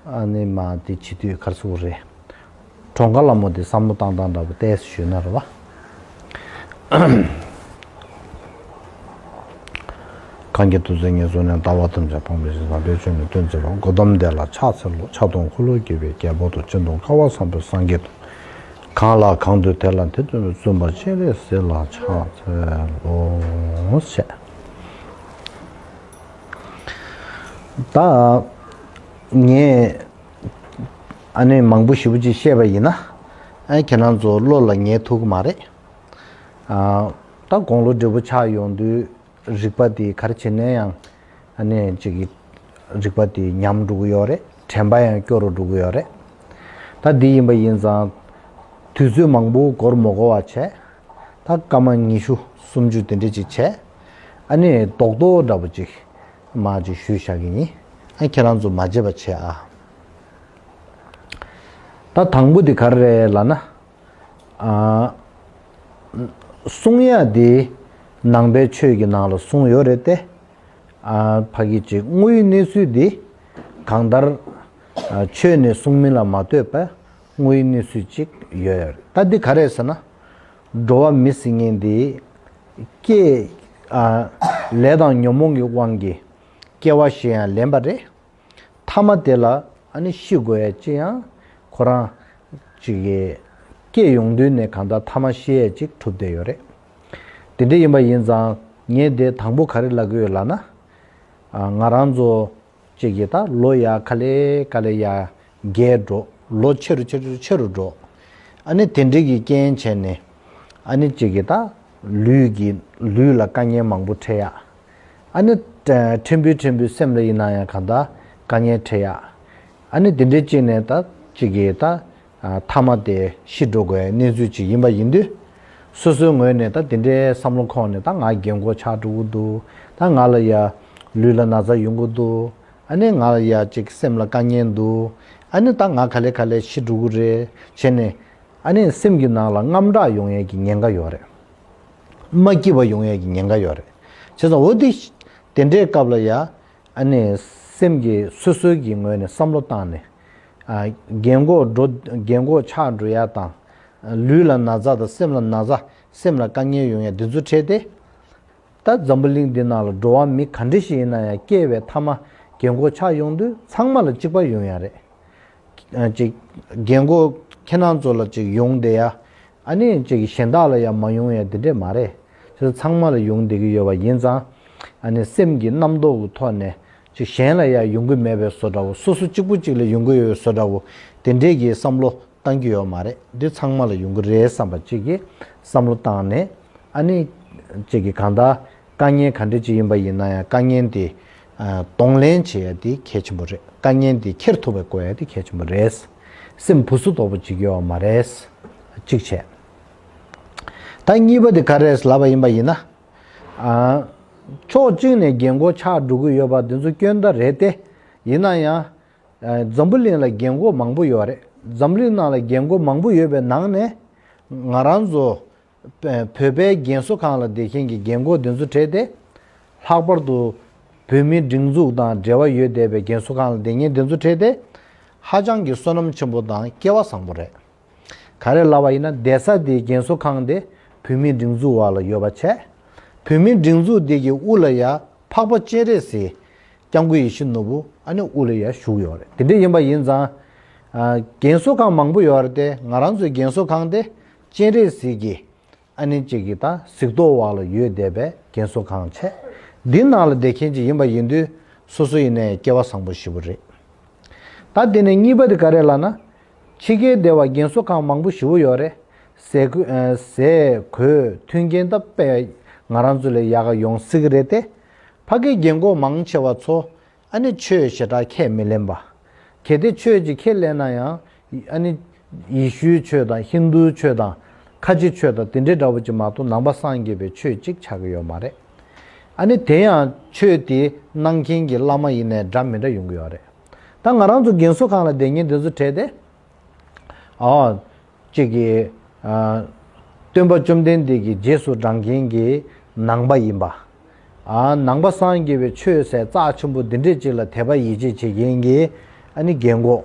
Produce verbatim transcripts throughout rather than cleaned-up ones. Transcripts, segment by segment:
ཨ་ནི་མ་དེ་བྱེད་དུས་གར་སོང་རེད། གྲངས་ཀ་ལ་མོ་དེ་བསམ་བློ་བཏང་སྟངས་འདྲ་པོ་ཏོག་ཙམ་ཞུས་ན་རེད་བ། གང་གིས་ཐུགས་བརྩེ་ཉེར་བཟུང་ནས། ལྟ་བ་ཐམས་ཅད་སྤངས་པའི་ཕྱིར། བྱམས་པའི་ཆོས་ནི་སྟོན་མཛད་པ། གོ་ཏམ་དེ་ལ་ཕྱག་འཚལ་ལོ། ཕྱག་སྟོང་འཁོར་ལོས་སྒྱུར་བའི་རྒྱལ་པོ་དང་། སྤྱན་སྟོང་སྐལ་བ་བཟང་པོའི་སངས་རྒྱས་དང་། གང་ལ་གང་འདུལ་དེ་ལ་དེ་སྟོན་པའི། བཙུན་པ་སྤྱན་རས་གཟིགས་ལ་ཕྱག་འཚལ་ལོ་ཞེས། ད་ངས་ཨ་ནི་མང་པོ་ཞེ་པོ་ཅིག་བཤད་པ་ཡིན་ན། ཨ་ཁྱེད་རང་ཚོ་བློ་ལ་ངེས་ཐུབ་ཀྱི་མ་རེད། ཨ་ད་དགུང་ལོ་བགྲེས་པོ་ཆགས་ཡོང་དུས། རིག་པ་དེ་ག་རེ་བྱས་ནས་ཡང་ཨ་ནི་ཅིག་གི་རིག་པ་དེ་ཉམས་འགྲོ་གི་ཡོད་རེད། དྲན་པ་ཡང་སྐྱོ་རུ་འགྲོ་གི་ཡོད་རེད། ད་འདི་ཡིན་པ་ཡིན་ཙང་དུས་ཚོད་མང་པོ་འགོར་མ་འགོར་བ་བྱས། ད་སྐར་མ་ཉི་ཤུ་སུམ་ཅུ་དེ་འདྲ་ཅིག་བྱས། ཨ་ནི་རྡོག་རྡོག་འདྲ་པོ་ཅིག་མར་ཅིག་ཞུས་བཞག་གི་ཡིན། ཨ་ཁྱེད་རང་ཚོ་མ་བརྗེད་པ་བྱས་ཨ། ད་དང་པོ་དེ་ག་རེ་རེད་ལབ་ན། ཨ། གསུང་ཡ་དེ་ནང་པའི་ཆོས་ཀྱི་ནང་ལ་གསུངས་ཡོད་རེད་དེ། ཨ་ཕ་གི་ཅིག་དངོས་ཡོད་གནས་ཚུལ་འདི་གང་ལྟར། ཨ་ཆོས་ནས་གསུངས་མིན་ལ་མ་ལྟོས་པར་དངོས་ཡོད་གནས་ཚུལ་ཅིག་ཡོད་ཡོད་རེད། ད་འདི་ག་རེད་ཟེར་ན། འགྲོ་བ་མི་ཟེར་མཁན་འདི་སྐྱེ། ཨ་ལས་དང་ཉོན་མོངས་ཀྱི་དབང་གིས་སྐྱེ་བ་བཞེས་ཡང་ལེན་པ་རེད། ཐ་མ་དེ་ལ་ཨ་ནི་ཤི་དགོས་ཡ་ཅི་ཡང་ཁོ་རང་ཅིག་གི་སྐྱེ་ཡོང་དུས་ནས་གང་ལྟར་ཐ་མ་ཤི་ཡ་ཅིག་གྲུབ་བསྡད་ཡོད་རེད། དེ་འདྲ་ཡིན་པ་ཡིན་ཙང་ངས་དེ་དང་པོ་ག་རེ་ལབ་ཀྱི་ཡོད་ལབ་ན། ང་རང་ཚོ་ཅིག་གི་ད་ལོ་ཡ་ག་ལེ་ག་ལེ་ཡ་རྒས་འགྲོ། ལོ་ཆེ་རུ་ཆེ་རུ་ཆེ་རུ་འགྲོ། ཨ་ནི་དེ་འདྲ་གི་རྐྱེན་བྱས་ནས། ཨ་ནི་གཅིག་གིས་ད་ལུས་ཀྱི་ལུས་ལ་དཀའ་ངལ་མང་པོ་འཕྲད་ཡ། ཨ་ནི་ཕྲན་བུ་ཕྲན་བུ་སེམས་ལ་ཡིན་ན་ཡང་གང་ལྟར་དཀའ་ངལ་འཕྲད་ཡ། ཨ་ནི་དེ་འདྲའི་གཅིག་ནས་ད་གཅིག་གིས་ད་ཐ་མ་དེ་ཤི་འགྲོ་དགོས་གནས་ཚུལ་ཅིག་ཡིན་པ་ཡིན་དུས། སོ་སོའི་ངོས་ནས་ད་དེ་འདྲའི་བསམ་བློ་འཁོར་ནས་ད་ང་རྒན་གོག་ཆགས་འགྲོ་གི་འདུག་ད་ང་ལ་ཡ་ལུས་ལ་ན་ཚ་ཡོང་གི་འདུག་ཨ་ནི་ང་ལ་ཡ་གཅིག་སེམས་ལ་དཀའ་ངལ་འདུག་ཨ་ནི་ད་ང་ག་ལེ་ག་ལེ་ཤི་འགྲོ་གི་རེད་བྱས་ནས། ཨ་ནི་སེམས་ཀྱི་ནང་ལ་དངངས་སྐྲག་ཡོང་ཡས་ཀྱི་ཉེན་ཁ་ཡོད་རེད། མ་སྐྱིད་པ་ཡོང་ཡས་ཀྱི་ཉེན་ཁ་ཡོད་རེད། བྱས་ཙང་འོ་དེ་དེ་འདྲའི་སྐབས་ལ་ཡ། ཨ་ནི་སེམས་ཀྱི་སོ་སོའི་གི་ངོས་ནས་བསམ་བློ་བཏང་ནས། ཨ་རྒན་གོག་འགྲོ་རྒན་གོག་ཆགས་འགྲོ་ཡ་དང་། ལུས་ལ་ན་ཚ་དང་སེམས་ལ་ན་ཚ་སེམས་ལ་དཀའ་ངལ་ཡོང་ཡ་འདི་ཚོ་འཕྲད་དེ། ད་འཛམ་བུ་གླིང་འདི་ནང་ལ་འགྲོ་བ་མི་ག་འདྲ་ཞིག་ཡིན་ན་ཡང་སྐྱེ་བའི་ཐ་མ་རྒན་གོག་ཆགས་ཡོང་དུས་ཚང་མ་ལ་གཅིག་པ་ཡོང་ཡ་རེད། ཅིག་རྒན་གོག་ཁྱེད་རང་ཚོ་ལ་ཅིག་ཡོང་བསྡད་ཡ། ཨ་ནི་ཅིག་གཞན་དག་ལ་ཡང་མ་ཡོང་ཡ་འདི་འདྲས་མ་རེད། ཚང་མ་ལ་ཡོང་བསྡད་ཀྱི་ཡོད་པ་ཡིན་ཙང་། ཨ་ནི་སེམས་ཀྱི་རྣམ་རྟོག་གི་ཐོག་ནས་ཅིག་གཞན་ལ་ཡང་ཡོང་གི་མེད་པའི་བཟོ་འདྲ་བོ། སོ་སོ་གཅིག་པུ་གཅིག་ལ་ཡོང་གི་ཡོད་པའི་བཟོ་འདྲ་བོ། དེ་འདྲས་ཀྱི་བསམ་བློ་བཏང་གི་ཡོད་མ་རེད། འདི་ཚང་མ་ལ་ཡོང་གི་རེད་བསམ་པ་གཅིག་གིས་བསམ་བློ་བཏང་ནས། ཨ་ནི་གཅིག་གིས་གང་ལྟར་དཀའ་ངལ་ག་འདྲ་ཅིག་ཡིན་པ་ཡིན་ན་ཡང་དཀའ་ངལ་དེ་གདོང་ལེན་བྱེད་ཡ་དེ་གལ་ཆེན་པོ་རེད། དཀའ་ངལ་དེ་འཁྱེར་ཐུབ་པའི་དགོས་ཡ་དེ་གལ་ཆེན་པོ་རེད། སེམས་བུ་སུ་དོག་པོ་བྱེད་ཀྱི་ཡོད་མ་རེད། གཅིག་བྱས། ད་གཉིས་པ་དེ་ག་རེ་རེད་ལབ་པ་ཡིན་པ་ཡིན་ན། ཕྱོགས་གཅིག་ནས་རྒན་གོག་ཆགས་འགྲོ་གི་ཡོད་པ་འདི་ཚོ་སྐྱོན་ད་རེད་དེ། ཡིན་ན་ཡང་། འཛམ་བུ་གླིང་ལ་རྒན་གོག་མང་པོ་ཡོད་རེད། འཛམ་གླིང་ནང་ལ་རྒན་གོག་མང་པོ་ཡོད་པའི་ནང་ནས། ང་རང་ཚོ་བོད་པའི་རྒན་གསོ་ཁང་ལ་བསྡད་མཁན་གྱི་རྒན་གོག་འདི་ཚོ་གྲས་དེ། ལྷག་པར་དུ་བོད་མིའི་སྒྲིག་འཛུགས་དང་འབྲེལ་བ་ཡོད་བསྡད་པའི་རྒན་གསོ་ཁང་ལ་བསྡད་མཁན་འདི་ཚོ་གྲས་དེ། ཧ་ཅང་གི་བསོད་ནམས་ཆེན་པོ་དང་སྐལ་བ་བཟང་པོ་རེད། ག་རེ་ལབ་པ་ཡིན་ན། བསྡད་ས་དེའི་རྒན་གསོ་ཁང་དེ་བོད་མིའི་སྒྲིག་འཛུགས་འོག་ལ་ཡོད་པ་བྱས། བོད་མིའི་སྒྲིག་འཛུགས་དེ་གི་དབུ་ལ་ཡ་འཕགས་པ་སྤྱན་རས་གཟིགས། སྐྱབས་མགོན་ཡིད་བཞིན་ནོར་བུ་ཨ་ནི་དབུ་ལ་ཡ་བཞུགས་ཡོད་རེད། དེ་འདྲ་ཡིན་པ་ཡིན་ཙང་། ཨ་རྒན་གསོ་ཁང་མང་པོ་ཡོད་རེད་དེ། ང་རང་ཚོའི་རྒན་གསོ་ཁང་དེ་སྤྱན་རས་གཟིགས་ཀྱི་ཨ་ནི་གཅིག་གི་ད་གཟིགས་རྟོག་འོག་ལ་ཡོད་བསྡད་པའི་རྒན་གསོ་ཁང་བྱས། འདི་ནང་ལ་བསྡད་མཁན་ཅིག་ཡིན་པ་ཡིན་དུས། སོ་སོ་ཡིན་ནའི་སྐལ་བ་བཟང་པོ་ཞེ་པོ་རེད། ད་དེ་ནས་གཉིས་པ་དེ་ག་རེ་ལབ་ན། ཕྱི་རྒྱལ་སྡེ་བ་རྒན་གསོ་ཁང་མང་པོ་ཞེ་པོ་ཡོད་རེད། ཟས་གོས་ཟས་གོས་མཐུན་རྐྱེན་ད་དཔེ་ང་རང་ཚོ་ལས་ཡག་ག་ཡོང་སྲིད་ཀྱི་རེད་དེ། ཕ་གིའི་རྒན་གོག་མང་ཆེ་བ་ཚོ་ཨ་ནི་ཆོས་ཞེ་དྲག་ཁས་མི་ལེན་པ། གལ་ཏེ་ཆོས་ཅིག་ཁས་ལེན་ན་ཡང་ཨ་ནི་ཡེ་ཤུའི་ཆོས་དང་ཧིན་དུའི་ཆོས་དང་ཁ་ཆེ་ཆོས་དང་དེ་འདྲའི་འདྲ་བོ་ཅིག་མ་གཏོགས་ནང་པ་སངས་རྒྱས་པའི་ཆོས་ཅིག་ཆགས་ཀྱི་ཡོད་མ་རེད། ཨ་ནི་དེ་ཡང་ཆོས་དེ་གནང་མཁན་གྱི་བླ་མ་ཡིན་ནའི་འདྲ་མི་འདྲ་ཡོང་གི་ཡོད་རེད། ད་ང་རང་ཚོ་རྒན་གསོ་ཁང་ལ་བསྡད་མཁན་དེ་ཚོ་གྲས་དེ། ཨ། གཅིག་གིས། ཨ། སྟོན་པ་བཅོམ་ལྡན་འདས་ཀྱི་རྗེས་སུ་འབྲང་མཁན་གྱི་ནང་པ་ཡིན་པ། ཨ། ནང་པ་སངས་རྒྱས་པའི་ཆོས་ཟེར་རྩ་ཆེན་པོ་འདི་འདྲས་ཅིག་ལ་དད་པ་ཡིད་ཆེས་བྱེད་མཁན་གྱི། ཨ་ནི་རྒན་གོག་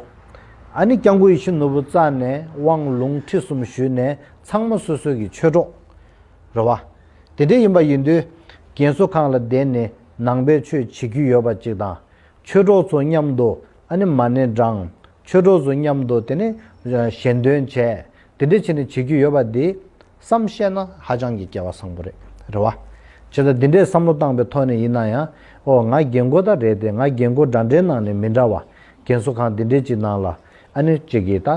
ཨ་ནི་སྐྱབས་མགོན་ཡིད་བཞིན་ནོར་བུ་རྩ་ནས་དབང་ལུང་ཁྲིད་གསུམ་ཞུས་ནས་ཚང་མ་སོ་སོའི་གི་ཆོས་གྲོགས་རེད་བ། དེ་འདྲ་ཡིན་པ་ཡིན་དུས་རྒན་གསོ་ཁང་ལ་བསྡད་ནས་ནང་པའི་ཆོས་བྱེད་རྒྱུ་ཡོད་པ་ཅིག་དང་། ཆོས་གྲོགས་ཚོ་མཉམ་དུ་ཨ་ནི་མ་ཎི་བགྲང་། ཆོས་གྲོགས་ཚོ་མཉམ་དུ་དེ་ནས་ཞལ་འདོན་བྱས། དེ་འདྲ་བྱས་ནས་བྱེད་རྒྱུ་ཡོད་པ་འདི་བསམ་ཤེས་ན་ཧ་ཅང་གི་སྐལ་བ་བཟང་པོ་རེད། རེད་བ། བྱས་ཙང་འདི་འདྲའི་བསམ་བློ་བཏང་པའི་ཐོག་ནས་ཡིན་ན་ཡང་། ཨོ་ང་རྒན་གོག་ད་རེད་དེ། ང་རྒན་གོག་འདྲ་འདྲའི་ནང་ནས་མི་འདྲ་བ། རྒན་གསོ་ཁང་འདི་འདྲའི་ཅིག་ནང་ལ་ཨ་ནི་ཅིག་གིས་ད་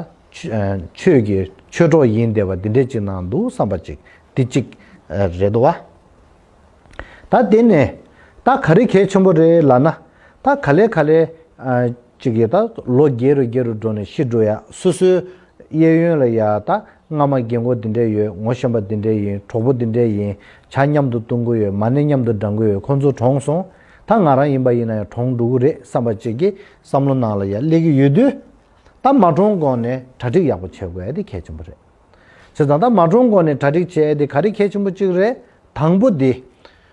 ཆོས་ཀྱི་ཆོས་གྲོགས་ཡིན་བསྡད་པ་འདི་འདྲའི་ཅིག་ནང་འདུག་བསམ་པ་ཅིག་འདི་ཅིག་རེད་འདུག་བ། ད་དེ་ནས་ད་ག་རེ་གལ་ཆེན་པོ་རེད་ལབ་ན། ད་ག་ལེ་ག་ལེ་ཨ་ཅིག་གིས་ད་ལོ་རྒས་རུ་རྒས་རུ་འགྲོ་ནས་ཤི་འགྲོ་ཡ། སོ་སོའི་གཡས་གཡོན་ལ་ཡ་ད་སྔ་མ་རྒན་གོག་འདི་འདྲ་ཡོད། ངོ་ཤེས་པ་འདི་འདྲ་ཡིན། གྲོགས་པོ་འདི་འདྲ་ཡིན། ཇ་མཉམ་དུ་འཐུང་གི་ཡོད། མ་ཎི་མཉམ་དུ་བགྲང་གི་ཡོད། ཁོང་ཚོ་གྲོངས་སོང་། ད་ང་རང་ཡིན་པ་ཡིན་ན་ཡང་གྲོངས་འགྲོ་གི་རེད་བསམ་པ་ཅིག་གི་བསམ་བློ་ནང་ལ་ཡ་སླེབས་ཀྱི་ཡོད་དུས། ད་མ་གྲོངས་གོང་ནས་གྲ་སྒྲིག་ཡག་པོ་བྱེད་དགོས་ཡ་དེ་གལ་ཆེན་པོ་རེད། བྱས་ཙང་ད་མ་གྲོངས་གོང་ནས་གྲ་སྒྲིག་བྱས་ཏེ་ག་རེ་གལ་ཆེན་པོ་གཅིག་རེད། དང་པོ་དེ།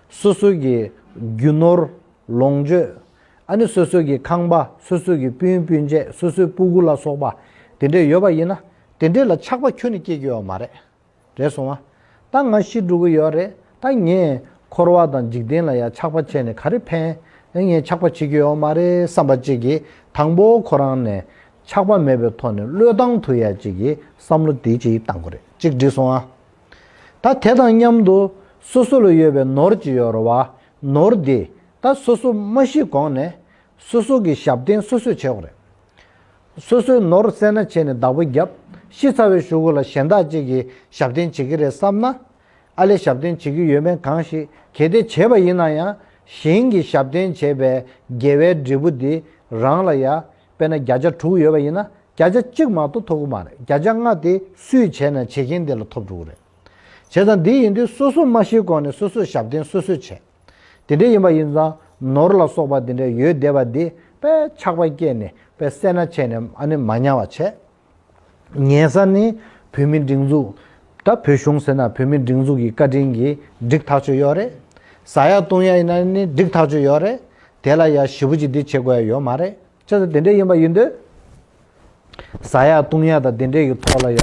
སོ་སོ་གི་རྒྱུ་ནོར་ལོངས་སྤྱོད། ཨ་ནི་སོ་སོ་གི་ཁང་པ། སོ་སོ་གི་སྤུན་སྤུན་མཆེད། སོ་སོའི་སྤུ་གུ་ལ་སོགས་པ་དེ་འདྲས་ཡོད་པ་ཡིན་ན། དེ་འདྲས་ལ་ཆགས་པ་ཁྱོན་ནས་སྐྱེ་གི་ཡོད་མ་རེད། རེད་སོང་ང་། ད་ང་ཤི་འགྲོ་གི་ཡོད་རེད། ད་ངས་འཁོར་བ་དང་འཇིག་རྟེན་ལ་ཡང་ཆགས་པ་བྱས་ནས་ག་རེ་ཕན། ངས་ཆགས་པ་བྱེད་ཀྱི་ཡོད་མ་རེད་བསམ་པ་གཅིག་གིས་དང་པོ་ཁོ་རང་ནས་ཆགས་པ་མེད་པའི་ཐོག་ནས་བློས་བཏང་ཐུབ་ཡ་གཅིག་གི་བསམ་བློ་དེ་གཅིག་བཏང་དགོས་རེད། གཅིག་འགྲིག་སོང་ང་། ད་དེ་དང་མཉམ་དུ་སོ་སོ་ལ་ཡོད་པའི་ནོར་གཅིག་ཡོད་རེད་བ། ནོར་དེ་ད་སོ་སོ་མ་ཤི་གོང་ནས་སོ་སོ་གི་ཞབས་བརྟན་སོ་སོས་བྱེད་དགོས་རེད། སོ་སོའི་ནོར་སེར་སྣ་བྱས་ནས་བདག་པོ་བརྒྱབ། ཤི་ཚར་བའི་གཞུག་གུ་ལ་གཞན་དག་ཅིག་གིས་ཞབས་བརྟན་བྱེད་ཀྱི་རེད་བསམ་ན། ཨ་ལས་ཞབས་བརྟན་བྱེད་ཀྱི་ཡོད་མེད་གང་ཞིག་གལ་ཏེ་བྱས་པ་ཡིན་ན་ཡང་། གཞན་གྱིས་ཞབས་བརྟན་བྱས་པའི་དགེ་བའི་འབྲས་བུ་འདི་རང་ལ་ཡ། དཔེར་ན་བརྒྱ་ཆ་དྲུག་ཡོད་པ་ཡིན་ན། བརྒྱ་ཆ་གཅིག་མ་གཏོགས་ཐོབ་ཀྱི་མ་རེད། བརྒྱ་ཆ་ལྔ་དེ་སུས་བྱས་ན་བྱེད་མཁན་དེ་ལ་ཐོབ་འགྲོ་གི་རེད། བྱས་ཙང་འདི་ཡིན་དུས་སོ་སོ་མ་ཤི་གོང་ནས་སོ་སོའི་ཞབས་བརྟན་སོ་སོས་བྱས། དེ་འདྲ་ཡིན་པ་ཡིན་ཙང་ནོར་ལ་སོགས་པ་དེ་འདྲ་ཡོད་བསྡད་པ་འདི་དཔེ་ཆགས་པ་སྐྱེས་ནས་དཔེ་སེར་སྣ་བྱས་ནས་ཨ་ནི་མ་ཉར་བ་བྱས། ཉལ་ས་ནི་བོད་མི་སྒྲིག་འཛུགས། ད་བོད་གཞུང་ཟེར་ན་བོད་མི་སྒྲིག་འཛུགས་ཀྱི་བཀའ་དྲིན་གྱིས་འགྲིག་ཐག་ཆོད་ཡོད་རེད། ཟ་ཡ་བཏུང་ཡ་ཡིན་ན་ནི་འགྲིག་ཐག་ཆོད་ཡོད་རེད། དེ་ལ་ཡ་ཞེ་པོ་ཅིག་འདི་བྱེད་དགོས་ཡ་ཡོད་མ་རེད། བྱས་ཙང་དེ་འདྲ་ཡིན་པ་ཡིན་དུས། ཟ་ཡ་བཏུང་ཡ་དང་དེ་འདྲས་ཀྱི་ཐོག་ལ་ཡ་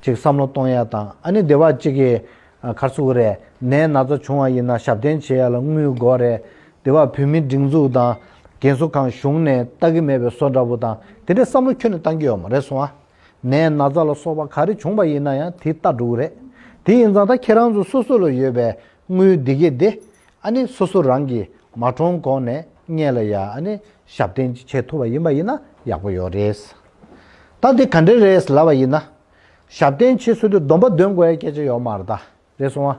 ཅིག་བསམ་བློ་གཏོང་ཡ་དང་། ཨ་ནི་སྡེ་བ་གཅིག་གིས་ག་རེ་ཟེར་དགོས་རེད། ནད་ན་ཚ་བྱུང་བ་ཡིན་ན་ཞབས་བརྟན་བྱེད་ཡ་ལ་དངུལ་དགོས་རེད། སྡེ་བ་བོད་མི་སྒྲིག་འཛུགས་དང་རྒན་གསོ་ཁང་གཞུང་ནས་ལྟ་གི་མེད་པའི་བཟོ་འདྲ་པོ་དང་དེ་འདྲས་བསམ་བློ་ཁྱོན་ནས་བཏང་གི་ཡོད་མ་རེད་སོང་ང་། ནད་ན་ཚ་ལ་སོགས་པ་ག་རེ་བྱུང་བ་ཡིན་ན་ཡང་དེ་ལྟ་འགྲོ་གི་རེད། དེ་ཡིན་ཙང་ད་ཁྱེད་རང་ཚོ་སོ་སོ་ལ་ཡོད་པའི་དངུལ་འདི་གས་དེ། ཨ་ནི་སོ་སོ་རང་གིས་མ་གྲོངས་གོང་ནས་སྔོན་ལ་ཡ་ཨ་ནི་ཞབས་བརྟན་ཅིག་བྱེད་ཐུབ་པ་ཡིན་པ་ཡིན་ན་ཡག་པོ་ཡོད་རེད། ད་འདི་ག་འདྲ་རེད་ལབ་པ་ཡིན་ན། ཞབས་བརྟན་བྱེད་སྲོལ་དུ་སྡོམ་པ་འདོན་དགོས་ཡ་སྐད་ཆ་ཡོད་མ་རེད་ད། རེད་སོང་ང་།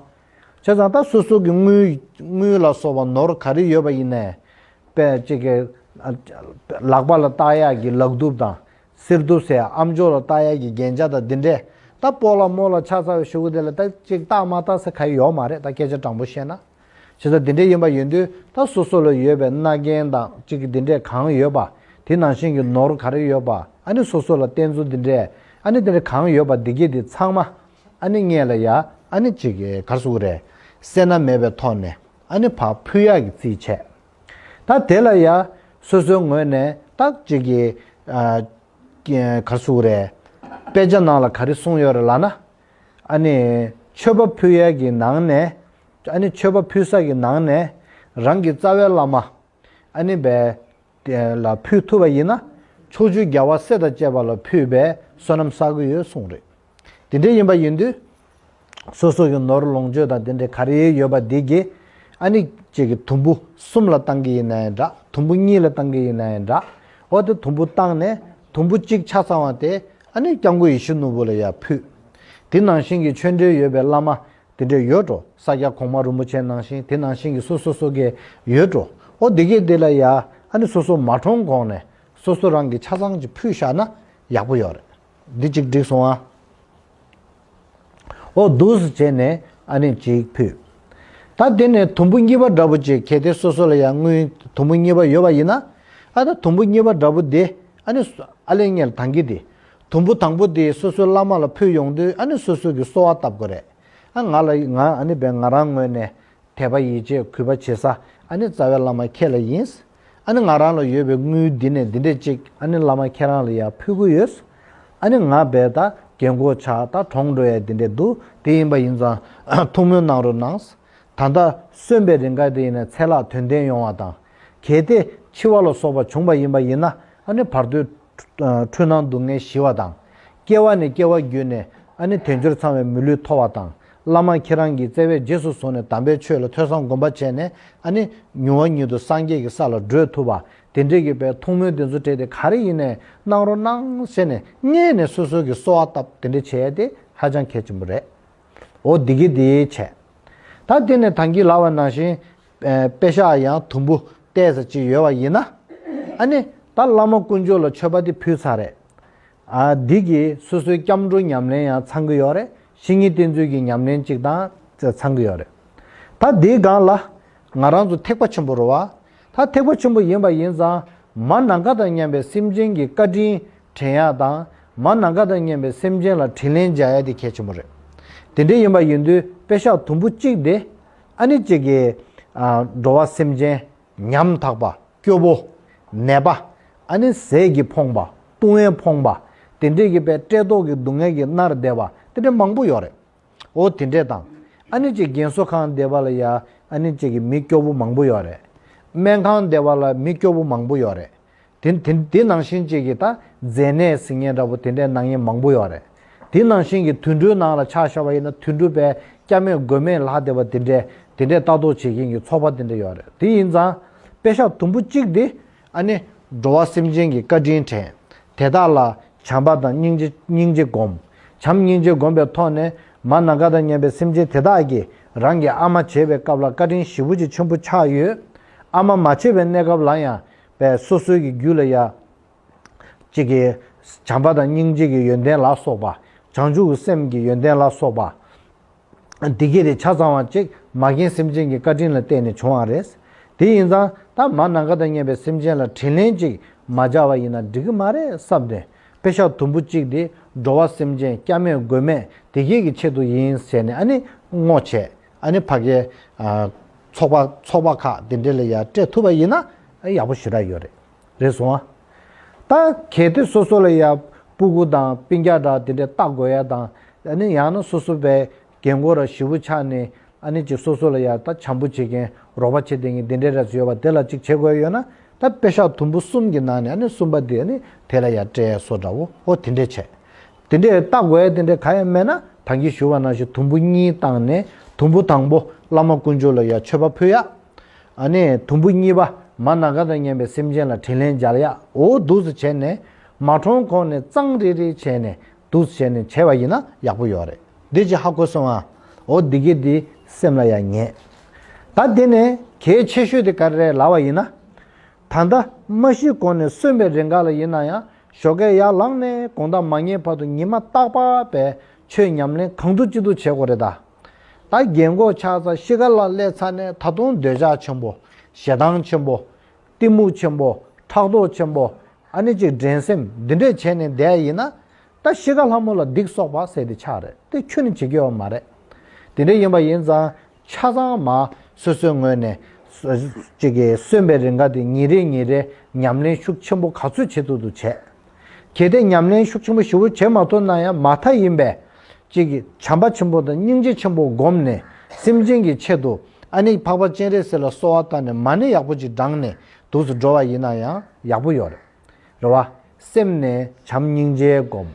བྱས་ཙང་ད་སོ་སོ་གི་དངུལ་དངུལ་ལ་སོགས་པ་ནོར་ག་རེ་ཡོད་པ་ཡིན་ནའི། དཔེ་གཅིག་གི་ལག་པ་ལ་བཏགས་ཡག་གི་ལག་གདུབ་དང་། གསེར་གདུབ་ཟེར་ཨ་མཆོག་ལ་བཏགས་ཡག་གི་རྒྱན་ཆ་དང་འདི་འདྲས། ད་སྤོ་ལགས་རྨོ་ལགས་ཆགས་ཚར་བའི་གཞུག་གུ་དེ་ལ་ད་ཅིག་བཏགས་མ་བཏགས་ཟེར་ག་ཡོད་མ་རེད། ད་སྐད་ཆ་དྲང་པོ་བཤད་ན། བྱས་ཙང་དེ་འདྲས་ཡིན་པ་ཡིན་དུས་ད་སོ་སོ་ལ་ཡོད་པའི་མནའ་གན་དང་ཅིག་གི་འདི་འདྲས་གང་ཡོད་པ། དེ་ནང་བཞིན་གྱི་ནོར་ག་རེ་ཡོད་པ། ཨ་ནི་སོ་སོ་ལ་རྟེན་གཙོ་འདི་འདྲས། ཨ་ནི་དེ་འདྲས་གང་ཡོད་པ་འདི་གས་དེ་ཚང་མ། ཨ་ནི་སྔོན་ལ་ཡ་ཨ་ནི་ཅིག་གི་ག་རེ་ཟེར་དགོས་རེད། སེར་སྣ་མེད་པའི་ཐོག་ནས་ཨ་ནི་ཕར་ཕུལ་ཡག་གི་རྩིས་བྱས། ད་དེ་ལ་ཡ་སོ་སོའི་ངོས་ནས་ད་ཅིག་གི་ཨ་ག་རེ་ཟེར་དགོས་རེད། དཔེ་ཆ་ནང་ལ་ག་རེ་གསུངས་ཡོད་རེད་ལབ་ན། ཨ་ནི་མཆོད་པ་ཕུལ་ཡས་ཀྱི་ནང་ནས། ཨ་ནི་མཆོད་པ་ཕུལ་ས་གི་ནང་ནས་རང་གི་རྩ་བའི་བླ་མ་ཨ་ནི་བས་ལ་ཕུལ་ཐུབ་པ་ཡིན་ན། ཕྱོགས་བཅུའི་རྒྱལ་བ་སྲས་དང་བཅས་པ་ལ་ཕུལ་བས་བསོད་ནམས་བསགས་ཀྱི་ཡོད་གསུངས་རེད། དེ་འདྲ་ཡིན་པ་ཡིན་དུས། སོ་སོ་གི་ནོར་ལོངས་སྤྱོད་དང་དེ་འདྲ་ག་རེ་ཡོད་པ་འདི་གིས་ཨ་ནི་གཅིག་གི་དུམ་བུ་གསུམ་ལ་བཏང་གི་ཡིན་ན་ཡང་འདྲ། དུམ་བུ་གཉིས་ལ་བཏང་གི་ཡིན་ན་ཡང་འདྲ། འོ་དེ་དུམ་བུ་བཏང་ནས་དུམ་བུ་གཅིག་ཆ་ཚང་བ་དེ་ཨ་ནི་སྐྱབས་མགོན་ཡིད་བཞིན་ནོར་བུ་ལ་ཡར་ཕུལ། དེ་ནང་བཞིན་གྱི་ཆོས་འབྲེལ་ཡོད་པའི་བླ་མ་དེ་འདྲ་ཡོད་འགྲོ། ས་སྐྱ་གོང་མ་རིན་པོ་ཆེ་ནང་བཞིན་དེ་ནང་བཞིན་གྱི་སོ་སོ་སོ་གས་ཡོད་འགྲོ། འོ་དེ་གས་དེ་ལ་ཡ་ཨ་ནི་སོ་སོ་མ་གྲོངས་གོང་ནས་སོ་སོ་རང་གི་ཆ་ཚང་ཅིག་ཕུལ་བཞག་ན་ཡག་པོ་ཡོད་རེད། འདི་གཅིག་འགྲིག་སོང་ཨ། འོ་འདུག་སེ་བྱས་ནས་ཨ་ནི་གཅིག་ཕུལ། ད་དེ་ནས་དུམ་བུ་གཉིས་པ་འདྲ་པོ་ཅིག་གལ་ཏེ་སོ་སོ་ལ་ཡང་དངུལ་དུམ་བུ་གཉིས་པ་ཡོད་པ་ཡིན་ན། ཨ་ད་དུམ་བུ་གཉིས་པ་འདྲ་པོ་དེ་ཨ་ནི་སོ་ཨ་ལས་ངེར་དང་གི་དེ། དུམ་བུ་དང་པོ་དེ་སོ་སོའི་བླ་མ་ལ་ཕུལ་ཡོང་དུས་ཨ་ནི་སོ་སོ་གི་གསོལ་བ་བཏབ་དགོས་རེད། ཨ་ང་ལ་ང་ཨ་ནི་བས་ང་རང་ངོས་ནས་དད་པ་ཡིད་ཆེས་གུས་པ་བྱེད་ས་ཨ་ནི་རྩ་བའི་བླ་མ་ཁྱེད་ལ་ཡིན། ཨ་ནི་ང་རང་ལ་ཡོད་པའི་དངུལ་འདི་ནས་འདི་འདྲས་ཅིག་ཨ་ནི་བླ་མ་ཁྱེད་རང་ལ་ཡར་ཕུལ་གི་ཡོད། ཨ་ནི་ང་བས་ད་རྒན་གོག་ཆགས་ད་གྲོངས་འགྲོ་ཡ་འདི་འདྲས་འདུག་དེ་ཡིན་པ་ཡིན་ཙང་ཐུགས་སྨོན་གནང་རོགས་གནང་། ད་ལྟ་གསོན་པའི་རིང་ག་དེ་ཡིན་ན་ཚེ་ལྷག་དོན་ལྡན་ཡོང་བ་དང་། གལ་ཏེ་འཆི་བ་ལ་སོགས་པ་བྱུང་བ་ཡིན་པ་ཡིན་ན་ཨ་ནི་བར་དོའི་འཁྲུལ་སྣང་སྡུག་བསྔལ་ཞི་བ་དང་། སྐྱེ་བ་ནས་སྐྱེ་བ་བརྒྱུད་ནས་ཨ་ནི་དལ་འབྱོར་ཚང་བའི་མི་ལུས་ཐོབ་པ་དང་། བླ་མ་ཁྱེད་རང་གིས་བརྩེ་བས་རྗེས་སུ་བཟུང་ནས་དམ་པའི་ཆོས་ལ་ཐོས་བསམ་སྒོམ་པ་བྱས་ནས་ཨ་ནི་མྱུར་བ་མྱུར་དུ་སངས་རྒྱས་ཀྱི་ས་ལ་བགྲོད་ཐུབ་པ་དེ་འདྲས་ཀྱི་པའི་ཐུགས་སྨོན་དེ་ཚོ་སྤྲད་དེ་ག་རེ་ཡིན་ནས་གནང་རོགས་གནང་ཟེར་ནས་སྔས་ནས་སོ་སོ་གི་གསོལ་བ་བཏབ་དེ་འདྲས་བྱས་ཏེ་ཧ་ཅང་གལ་ཆེན་པོ་རེད། འོ་འདི་གི་འདི་བྱས། ད་དེ་ནས་ད་གིན་ལབ་པ་ནང་བཞིན་ཨེ་པེ་ཤག་ཡང་དུམ་བུ་ཏོག་ཙམ་ཅིག་ཡོད་པ་ཡིན་ན། ཨ་ནི་ད་བླ་མ་དཀོན་མཆོག་ལ་མཆོད་པ་དེ་ཕུལ་ཚར་རེད། ཨ་འདི་གིས་སོ་སོའི་སྐྱབས་འགྲོ་ཉམས་ལེན་ཡང་ཚང་གི་ཡོད་རེད། བཤེས་གཉེན་བསྟེན་ཚུལ་གྱི་ཉམས་ལེན་གཅིག་དང་ཚང་གི་ཡོད་རེད། ད་འདིའི་སྒང་ལ་ང་རང་ཚོ་ཐེག་པ་ཆེན་པོ་རེད་བ། ད་ཐེག་པ་ཆེན་པོ་ཡིན་པ་ཡིན་ཙང་མ་ནམ་མཁའ་དང་མཉམ་པའི་སེམས་ཅན་གྱི་བཀའ་དྲིན་དྲན་ཡག་དང་མ་ནམ་མཁའ་དང་མཉམ་པའི་སེམས་ཅན་ལ་དྲིན་ལན་འཇལ་ཡག་དེ་གལ་ཆེན་པོ་རེད། དེ་འདྲ་ཡིན་པ་ཡིན་དུས་པེ་ཤག་དུམ་བུ་གཅིག་དེ་ཨ་ནི་གཅིག་གི་ཨ་འགྲོ་བ་སེམས་ཅན་ཉམ་ཐག་པ། སྐྱོ་པོ། ནད་པ། ཨ་ནི་ཟས་ཀྱིས་ཕོངས་པ། བཏུང་བས་ཕོངས་པ། དེ་འདྲས་ཀྱི་པའི་བཀྲེས་ལྟོགས་ཀྱི་སྡུག་བསྔལ་གྱིས་མནར་བསྡད་པ་དེ་འདྲས་མང་པོ་ཡོད་རེད། འོ་དེ་འདྲས་དང་། ཨ་ནི་ཅིག་རྒན་གསོ་ཁང་བསྡད་པ་ལ་ཡ་ཨ་ནི་ཅིག་གི་མི་སྐྱོ་པོ་མང་པོ་ཡོད་རེད། སྨན་ཁང་བསྡད་པ་ལ་མི་སྐྱོ་པོ་མང་པོ་ཡོད་རེད། དེ་དེ་དེ་ནང་བཞིན་ཅིག་གི་ད་མཛེ་ནད་ཟེར་མཁན་འདྲ་པོ་དེ་འདྲས་ན་མཁན་མང་པོ་ཡོད་རེད། དེ་ནང་བཞིན་གྱི་དུད་འགྲོའི་ནང་ལ་ཆ་བཞག་པ་ཡིན་ན་དུད་འགྲོ་པའི་སྐྱབས་མེད་མགོན་མེད་ལྷག་བསྡད་པ་དེ་འདྲས་དེ་འདྲས་ལྟ་རྟོག་བྱེད་མཁན་གྱི་ཚོགས་པ་དེ་འདྲས་ཡོད་རེད། དེ་ཡིན་ཙང་དཔེ་ཤག་དུམ་བུ་གཅིག་དེ་ཨ་ནི་འགྲོ་བ་སེམས་ཅན་གྱི་བཀའ་དྲིན་དྲན། དེ་དག་ལ་བྱམས་པ་དང་སྙིང་རྗེ་སྙིང་རྗེ་སྒོམ། བྱམས་སྙིང་རྗེ་སྒོམ་པའི་ཐོག་ནས་མ་ནམ་མཁའ་དང་མཉམ་པའི་སེམས་ཅན་དེ་དག་གིས་རང་གི་ཨ་མ་བྱེད་པའི་སྐབས་ལ་བཀའ་དྲིན་ཞེ་པོ་ཅིག་ཆེན་པོ་ཆགས་ཡོད། ཨ་མ་མ་བྱེད་པའི་གནས་སྐབས་ལ་ཡང་པའི་སོ་སོའི་གི་རྒྱུད་ལ་ཡ། གཅིག་གིས་བྱམས་པ་དང་སྙིང་རྗེ་གི་ཡོན་ཏན་ལ་སོགས་པ། བྱང་ཆུབ་ཀྱི་སེམས་ཀྱི་ཡོན་ཏན་ལ་སོགས་པ། འདི་གས་དེ་ཆ་ཚང་བ་ཅིག་མ་རྒན་སེམས་ཅན་གྱི་བཀའ་དྲིན་ལ་བརྟེན་ནས་བྱུང་བ་རེད། དེ་ཡིན་ཙང་ད་མ་ནམ་མཁའ་དང་མཉམ་པའི་སེམས་ཅན་ལ་དྲིན་ལན་ཅིག་མ་འཇལ་བ་ཡིན་ན་འགྲིག་གི་མ་རེད་བསམ་ནས་དཔེ་ཤག་དུམ་བུ་གཅིག་དེ་འགྲོ་བ་སེམས་ཅན་སྐྱབས་མེད་མགོན་མེད་དེ་གས་ཀྱི་ཆེད་དུ་ཡིན་ཟེར་ནས་ཨ་ནི་བསྔོ་བྱས། ཨ་ནི་ཕ་གའི་ཚོགས་པ་ཚོགས་པ་ཁག་དེ་འདྲ་ལ་ཡར་སྤྲད་ཐུབ་པ་ཡིན་ན་ཡག་པོ་ཞེ་དྲག་ཡོད་རེད། རེད་སོང་ཨ། ད་གལ་ཏེ་སོ་སོ་ལ་ཡ་སྤུ་གུ་དང་སྤུན་ཀྱག་འདྲ་དེ་འདྲ་ལྟ་དགོས་ཡ་དང་ཨ་ནི་ཡང་ན་སོ་སོ་པའི་རྒན་གོག་ར་ཞེ་པོ་ཆགས་ནས་ཨ་ནི་ཅིག་སོ་སོ་ལ་ཡ་ད་བྱམས་པོ་བྱེད་མཁན་རོགས་པ་བྱེད་བསྡད་མཁན་དེ་འདྲ་ར་ཡོད་པ་དེ་ལ་ཅིག་བྱེད་དགོས་ཡོད་ན་ད་དཔེ་ཤག་དུམ་བུ་གསུམ་གྱི་ནང་ནས་ཨ་ནི་གསུམ་པ་དེ་ཨ་ནི་དེ་ལ་ཡ་སྤྲད་སོ་འདྲ་བོ་ཨོ་དེ་འདྲ་བྱས། དེ་འདྲས་ལྟ་དགོས་ཡ་དེ་འདྲས་ག་ཡང་མེད་ན་ད་གིན་ཞུ་བ་ནང་བཞིན་དུམ་བུ་གཉིས་བཏང་ནས་དུམ་བུ་དང་པོ་བླ་མ་དཀོན་མཆོག་ལ་ཡ་མཆོད་པ་ཕུལ་ཡ། ཨ་ནི་དུམ་བུ་གཉིས་པ་མ་ནམ་མཁའ་དང་མཉམ་པའི་སེམས་ཅན་ལ་དྲིན་ལན་འཇལ་ཡ། འོ་འདུག་སེ་བྱས་ནས་མ་གྲོངས་གོང་ནས་གཙང་རེ་རེ་བྱས་ནས་འདུག་སེ་བྱས་ནས་བྱས་པ་ཡིན་ན་ཡག་པོ་ཡོད་རེད། འདི་ཅིག་ཧ་གོ་སོང་ཨ། འོ་འདི་གི་འདི་སེམས་ལ་ཡ་ངེས། ད་འདི་ནས་གལ་ཆེ་ཤོས་དེ་ག་རེ་རེད་ལབ་པ་ཡིན་ན། ད་ལྟ་མ་ཤི་གོང་ནས་གསོན་པའི་རིང་ག་ལ་ཡིན་ན་ཡང་ཞོགས་ཀས་ཡར་ལངས་ནས་དགོང་དག་མ་ཉལ་བར་དུ་ཉི་མ་རྟག་པར་པའི་ཆོས་ཉམས་ལེན་གང་ཐུབ་ཅི་ཐུབ་བྱེད་དགོས་རེད་ད། ད་རྒན་གོག་ཆགས་ཚར་ཤི་ཁ་ལ་སླེབས་ཚར་ནས་ད་དུང་འདོད་ཆགས་ཆེན་པོ། ཞེ་སྡང་ཆེན་པོ། གཏི་མུག་ཆེན་པོ། ཕྲག་དོག་ཆེན་པོ། ཨ་ནི་ཅིག་འགྲན་སེམས་འདི་འདྲས་བྱས་ནས་བསྡད་ཡིན་ན། ད་ཤི་ཁ་ལྷ་མོ་ལ་སྡིག་གསོག་པ་ཟེར་དེ་ཆགས་རེད་དེ་ཁྱོན་ནས་བྱེད་ཀྱི་ཡོད་མ་རེད། དེ་འདྲ་ཡིན་པ་ཡིན་ཙང་ཆ་ཚང་མ་སོ་སོའི་ངོས་ནས་སོ་གཅིག་གིས་གསོན་པའི་རིང་ག་དེ་ཉིན་རེ་ཉིན་རེ་ཉམས་ལེན་ཤུགས་ཆེན་པོ་ག་ཚོད་བྱེད་ཐུབ་ཐུབ་བྱས། གལ་ཏེ་ཉམས་ལེན་ཤུགས་ཆེན་པོ་ཞེ་པོ་བྱེད་མ་ཐུབ་ན་ཡང་མ་མཐའ་ཡིན་པས་གཅིག་གིས་བྱམས་པ་ཆེན་པོ་དང་སྙིང་རྗེ་ཆེན་པོ་བསྒོམས་ནས་སེམས་ཅན་གྱི་ཆེད་དུ་ཨ་ནི་འཕགས་པ་སྤྱན་རས་གཟིགས་ལ་གསོལ་བ་བཏབ་ནས་མ་ཎི་ཡག་པོ་ཅིག་བགྲངས་ནས་འདུག་སེ་འགྲོ་བ་ཡིན་ན་ཡང་ཡག་པོ་ཡོད་རེད། རེད་བ། སེམས་ནས་བྱམས་སྙིང་རྗེ་སྒོམ།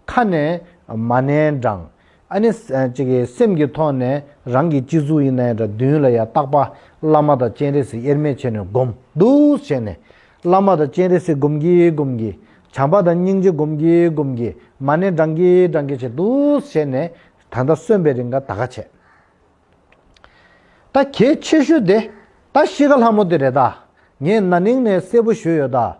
ཁ་ནས་མ་ཎི་བགྲང་། ཨ་ནི་ཅིག་གི་སེམས་ཀྱི་ཐོག་ནས་རང་གི་སྤྱི་གཟུགས་ཡིན་ན་ཡང་འདྲ་མདུན་ལ་ཡང་རྟག་པར་བླ་མ་དང་སྤྱན་རས་གཟིགས་དབྱེར་མེད་བྱས་ནས་སྒོམ་འདུག་བྱས་ནས། བླ་མ་དང་སྤྱན་རས་གཟིགས་སྒོམ་གྱིན་སྒོམ་གྱིན། བྱམས་པ་དང་སྙིང་རྗེ་སྒོམ་གྱིན་སྒོམ་གྱིན། མ་ཎི་བགྲང་གིན་བགྲང་གིན་བྱས་འདུག་བྱས་ནས་ད་ལྟ་གསོན་པའི་རིང་ག་ད་ག་བྱས། ད་གལ་ཆེ་ཤོས་དེ་ད་ཤི་ཁ་ལྷ་མོ་དེ་རེད་ད། ངས་ན་ནིང་ནས་གསལ་པོ་ཞུས་ཡོད་ད།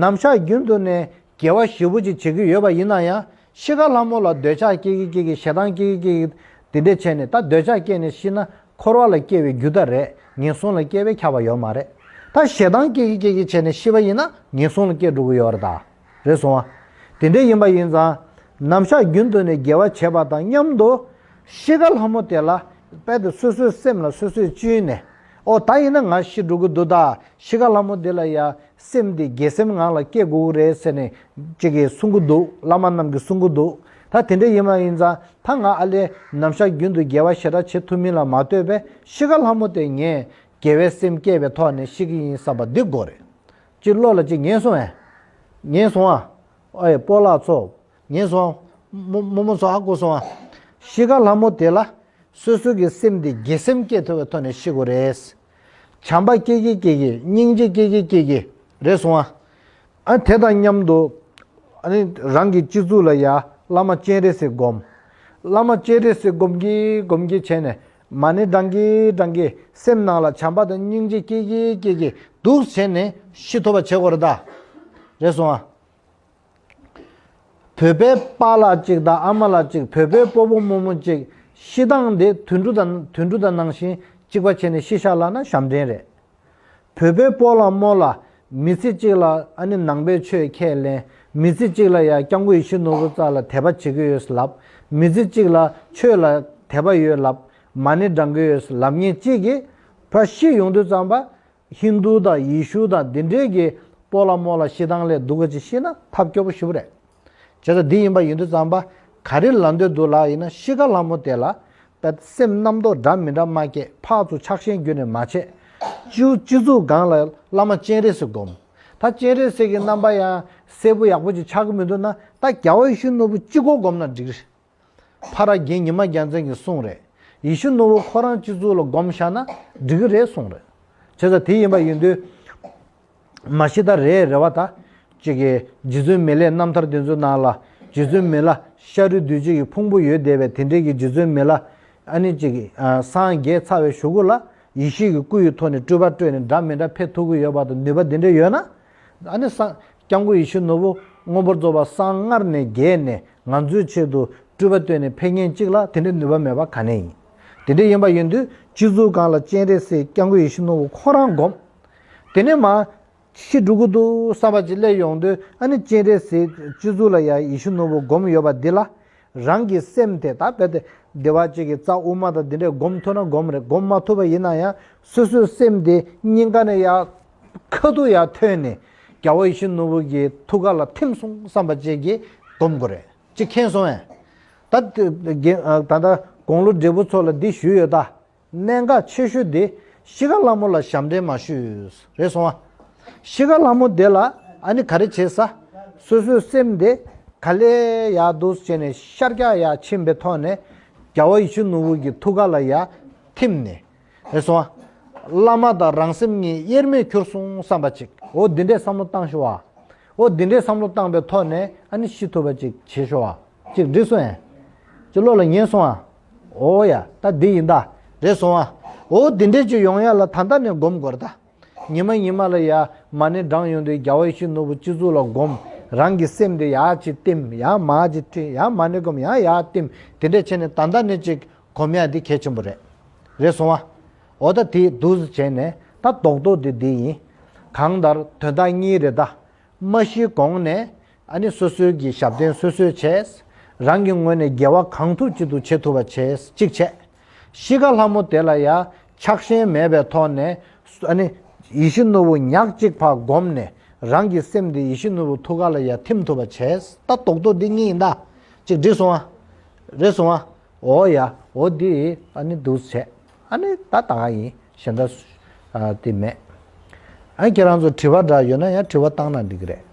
ནམ་ཞག་རྒྱུན་དུ་ནས་དགེ་བ་ཞེ་པོ་ཅིག་བྱེད་ཀྱི་ཡོད་པ་ཡིན་ན་ཡང་ཤི་ཁ་ལྷ་མོ་ལ་འདོད་ཆགས་སྐྱེ་གི་སྐྱེ་གི་ཞེ་སྡང་སྐྱེ་གི་སྐྱེ་གི་དེ་འདྲས་བྱས་ནས་ད་འདོད་ཆགས་སྐྱེས་ནས་ཤི་ན་འཁོར་བ་ལ་སྐྱེ་བའི་རྒྱུ་ད་རེད། ངན་སོང་ལ་སྐྱེ་བའི་ཁྱབ་པ་ཡོད་མ་རེད། ད་ཞེ་སྡང་སྐྱེ་གི་སྐྱེ་གི་བྱས་ནས་ཤི་བ་ཡིན་ན་ངན་སོང་ལ་སྐྱེ་འགྲོ་གི་ཡོད་རེད་ད། རེད་སོང་བ། དེ་འདྲ་ཡིན་པ་ཡིན་ཙང་། ནམ་ཞག་རྒྱུན་དུ་ནས་དགེ་བ་བྱེད་པ་དང་མཉམ་དུ། ཤི་ཁ་ལྷ་མོ་དེ་ལ། དཔེ་དེ་སོ་སོའི་སེམས་ལ་སོ་སོས་བཅུན་ནས། ཨོ་ད་ཡིན་ན་ང་ཤི་འགྲོ་གི་འདུག་ད་ཤི་ཁ་ལྷ་མོ་དེ་ལ་ཡ་སེམས་དེ་དགེ་སེམས་ངང་ལ་སྐྱེ་དགོས་ཀྱི་རེད་ཟེར་ནས་ཅིག་གིས་གསུང་གི་འདུག་བླ་མ་རྣམས་ཀྱིས་གསུང་གི་འདུག་ད་དེ་འདྲ་ཡིན་པ་ཡིན་ཙང་ད་ང་ཨ་ལས་ནམ་ཞག་རྒྱུན་དུ་དགེ་བ་ཞེ་དྲག་བྱེད་ཐུབ་མིན་ལ་མ་ལྟོས་པས་ཤི་ཁ་ལྷ་མོ་དེ་ངས་དགེ་བའི་སེམས་སྐྱེས་པའི་ཐོག་ནས་ཤི་གི་ཡིན་བསམ་པ་འདི་དགོས་རེད། ཅིག་བློ་ལ་ཅིག་ངན་སོང་ཨེ། ངན་སོང་ཨ། ཨེ་སྤོ་ལགས་ཚོ། ངན་སོང་། རྨོ་རྨོ་མོ་ཚོ་ཧ་གོ་སོང་ཨ། ཤི་ཁ་ལྷ་མོ་དེ་ལ་སོ་སོ་གི་སེམས་དེ་དགེ་སེམས་སྐྱེ་ཐུབ་པའི་ཐོག་ནས་ཤི་དགོས་རེད། བྱམས་པ་སྐྱེ་གི་སྐྱེ་གི་སྙིང་རྗེ་སྐྱེ་གི་སྐྱེ་གི་རེད་སོང་ཨ། ཨ་དེ་དང་མཉམ་དུ་ཨ་ནི་རང་གི་སྤྱི་གཙུག་ལ་ཡ་བླ་མ་སྤྱན་རས་གཟིགས་སྒོམ། བླ་མ་སྤྱན་རས་གཟིགས་སྒོམ་གི་སྒོམ་གི་བྱས་ནས་མ་ཎི་བགྲང་གི་བགྲང་གི་སེམས་ནང་ལ་བྱམས་པ་དང་སྙིང་རྗེ་སྐྱེ་གི་སྐྱེ་གི་འདུག་བྱས་ནས་ཤི་ཐུབ་པ་བྱེད་དགོས་རེད་ད། རེད་སོང་ཨ། བོད་པའི་པཱ་ལགས་གཅིག་དང་ཨ་མ་ལགས་གཅིག་བོད་པའི་སྤོ་བོ་རྨོ་མོ་གཅིག་ཤི་སྟངས་དེ་དུད་འགྲོ་དང་དུད་འགྲོ་དང་ནང་བཞིན་གཅིག་པ་བྱས་ནས་ཤི་བཞག་ལབ་ན་ཞབས་འདྲེན་རེད། བོད་པའི་སྤོ་ལགས་རྨོ་ལགས་མི་ཚེ་གཅིག་ལ་ཨ་ནི་ནང་པའི་ཆོས་ཁས་ལེན། མི་ཚེ་གཅིག་ལ་ཡང་སྐྱབས་མགོན་ཡིད་བཞིན་ནོར་བུ་རྩ་ལ་དད་པ་བྱེད་ཀྱི་ཡོད་ལབ། མི་ཚེ་གཅིག་ལ་ཆོས་ལ་དད་པ་ཡོད་ལབ། མ་ཎི་བགྲང་གི་ཡོད་ལབ་མཁན་གཅིག་གིས་ཕར་ཤི་ཡོང་དུས་ཙམ་པ། ཧིན་རྡུ་དང་ཡེ་ཤུ་དང་འདི་འདྲའི་གི་སྤོ་ལགས་རྨོ་ལགས་ཤི་སྟངས་ལས་སྡུག་ག་ཅིག་ཤི་ན་ཐབས་སྐྱོ་པོ་ཞེ་པོ་རེད། བྱས་ཙང་འདི་ཡིན་པ་ཡིན་དུས་ཙམ་པ་ག་རེ་ལབ་འདོད་འདུག་ལབ་ཡིན་ན་ཤི་ཁ་ལྷ་མོ་དེ་ལ་དཔེ་སེམས་རྣམ་རྟོག་འདྲ་མི་འདྲ་མ་སྐྱེས་ཕར་ཚུར་ཆགས་ཞེན་བརྒྱུད་ནས་མ་བྱེད། སྤྱི་སྤྱི་གཙུག་སྒང་ལ་བླ་མ་སྤྱན་རས་གཟིགས་སྒོམ། ད་སྤྱན་རས་གཟིགས་ཀྱི་རྣམ་པ་ཡང་གསལ་པོ་ཡག་པོ་ཅིག་ཆགས་ཀྱི་མི་འདུག་ན་ད་རྒྱལ་བ་ཡིད་བཞིན་ནོར་བུ་གཅིག་པོ་སྒོམ་ན་འགྲིག་རེད། ཕ་ར་རྒན་ཉི་མ་རྒྱལ་མཚན་གྱིས་གསུངས་རེད། ཡིད་བཞིན་ནོར་བུ་ཁོ་རང་སྤྱི་གཙུག་ལ་སྒོམ་བཞག་ན་འགྲིག་གི་རེད་གསུངས་རེད། བྱས་ཙང་དེ་ཡིན་པ་ཡིན་དུས། མ་གཞི་ད་རེ་རེ་བ་ད། ཅིག་གི་རྗེ་བཙུན་མི་ལའི་རྣམ་ཐར་དེ་ཚོའི་ནང་ལ་རྗེ་བཙུན་མི་ལ་ཤ་རུས་གདུས་བྱས་ཀྱི་ཕུང་པོ་ཡོད་བསྡད་པའི་དེ་འདྲའི་གི་རྗེ་བཙུན་མི་ལ་ཨ་ནི་ཅིག་གི་སངས་རྒྱས་ཚར་བའི་གཞུག་གུ་ལ་ཡེ་ཤེས་ཀྱི་སྐུ་ཡི་ཐོག་ནས་སྤྲུལ་པ་སྤྲོས་ནས་འདྲ་མི་འདྲ་ཕེབས་ཐུབ་ཀྱི་ཡོད་པ་དང་ནུས་པ་དེ་འདྲ་ཡོད་ན། ཨ་ནི་སངས་སྐྱབས་མགོན་ཡིད་བཞིན་ནོར་བུ་མངོན་པར་རྫོགས་པར་སངས་སྔར་ནས་རྒྱས་ནས་ང་ཚོའི་ཆེད་དུ་སྤྲུལ་པ་སྟོན་ནས་ཕེབས་མཁན་གཅིག་ལ་དེ་འདྲའི་ནུས་པ་མེད་པ་ག་ནས་ཡིན། དེ་འདྲ་ཡིན་པ་ཡིན་དུས་སྤྱི་གཙུག་སྒང་ལ་སྤྱན་རས་གཟིགས་སྐྱབས་མགོན་ཡིད་བཞིན་ནོར་བུ་ཁོ་རང་སྒོམ། དེ་ནས་མ། ཤི་འགྲོ་གི་འདུག་བསམ་པ་ཅིག་སླེབས་ཡོང་དུས་ཨ་ནི་སྤྱན་རས་གཟིགས་སྤྱི་གཙུག་ལ་ཡ་ཡིད་བཞིན་ནོར་བུ་སྒོམ་ཡོད་པ་འདི་ལ། རང་གི་སེམས་དེ་ད་རྦད་དེ་བདེ་བ་ཅིག་གི་རྩ་དབུ་མ་དང་འདི་འདྲས་སྒོམ་ཐུབ་ན་སྒོམ་རེད། སྒོམ་མ་ཐུབ་པ་ཡིན་ན་ཡང་སོ་སོའི་སེམས་དེ་སྙིང་ག་ནས་ཡར་ཁ་ཐུག་ཡར་ཐོན་ནས་རྒྱལ་བ་ཡིད་བཞིན་ནོར་བུ་གི་ཐུགས་ཀ་ལ་ཐིམ་སོང་བསམ་པ་ཅིག་གིས་སྒོམ་དགོས་རེད། ཅིག་མཁྱེན་སོང་ངས། ད་དེ་དེ་ད་ལྟ་དགུང་ལོ་བགྲེས་པོ་ཚོ་ལ་འདི་ཞུས་ཡོད་ད། གནད་འགག་ཆེ་ཤོས་དེ་ཤི་ཁ་ལྷ་མོ་ལ་ཞབས་འདྲེན་མ་ཞུས། རེད་སོང་ཨ། ཤི་ཁ་ལྷ་མོ་དེ་ལ་ཨ་ནི་ག་རེ་བྱེད་ས། སོ་སོའི་སེམས་དེ་ག་ལེ་ཡག་འདུག་བྱས་ནས་ཤར་རྒྱག་ཡག་ཕྱིན་པའི་ཐོག་ནས་རྒྱལ་བ་ཡིད་བཞིན་ནོར་བུ་གི་ཐུགས་ཀ་ལ་ཡ་ཐིམ་ནས། རེད་སོང་ཨ། བླ་མ་དང་རང་སེམས་གཉིས་དབྱེར་མེད་གྱུར་སོང་བསམ་པ་ཅིག་འོ་འདི་འདྲའི་བསམ་བློ་བཏང་ཤོག་ཨ། འོ་འདི་འདྲའི་བསམ་བློ་བཏང་པའི་ཐོག་ནས་ཨ་ནི་ཤི་ཐུབ་པ་ཅིག་བྱེད་ཤོག་ཨ། ཅིག་འགྲིག་སོང་ཨེ། ཅིག་བློ་ལ་ངེས་སོང་ཨ། འོ་ཡ་ད་འདི་ཡིན་ད། རེད་སོང་ཨ། འོ་འདི་འདྲའི་ཅིག་ཡོང་ཡ་ལ་ད་ལྟ་ནས་སྒོམ་དགོས་རེད་ད། ཉི་མ་ཉི་མ་ལ་ཡ་མ་ཎི་བགྲང་ཡོང་དུས་རྒྱལ་བ་ཡིད་བཞིན་ནོར་བུ་སྤྱི་གཙུག་ལ་སྒོམ། རང་གི་སེམས་དེ་ཡར་ཅིག་བསྟིམ་ཡང་མར་ཅིག་བསྟིམ་ཡང་མ་ཎི་སྒོམ་ཡང་ཡར་བསྟིམ་དེ་འདྲས་བྱས་ནས་ད་ལྟ་ནས་ཅིག་སྒོམ་ཡ་འདི་གལ་ཆེན་པོ་རེད། རེད་སོང་ཨ། འོ་ད་དེ་འདུག་སེ་བྱས་ནས་ད་རྡོག་རྡོག་དེ་འདི་ཡིན། གང་ལྟར་དོན་དག་གཉིས་རེད་ད། མ་ཤི་གོང་ནས་ཨ་ནི་སོ་སོའི་གི་ཞབས་བརྟན་སོ་སོས་བྱས། རང་གི་ངོས་ནས་དགེ་བ་གང་ཐུབ་ཅི་ཐུབ་བྱེད་ཐུབ་པ་བྱས་གཅིག་བྱས། ཤི་ཁ་ལྷ་མོ་དེ་ལ་ཡ་ཆགས་ཞེན་མེད་པའི་ཐོག་ནས་ཨ་ནི་ཡིད་བཞིན་ནོར་བུ་ཉག་གཅིག་ཕར་བསྒོམས་ནས་རང་གི་སེམས་དེ་ཡིད་བཞིན་ནོར་བུ་ཐུགས་ཀ་ལ་ཡ་ཐིམ་ཐུབ་པ་བྱས། ད་རྡོག་རྡོག་འདི་གཉིས་ཡིན་ད། གཅིག་འགྲིག་སོང་ཨ། རེད་སོང་ཨ། འོ་ཡ། འོ་འདི་ཨ་ནི་འདུག་བྱས། ཨ་ནི་ད་ད་ག་ཡིན་གཞན་དག་ཨ་དེ་མེད། ཨ་ཁྱེད་རང་ཚོ་དྲི་བ་འདྲ་ཡོད་ན་ཡང་དྲི་བ་བཏང་ན་འགྲིག་གི་རེད།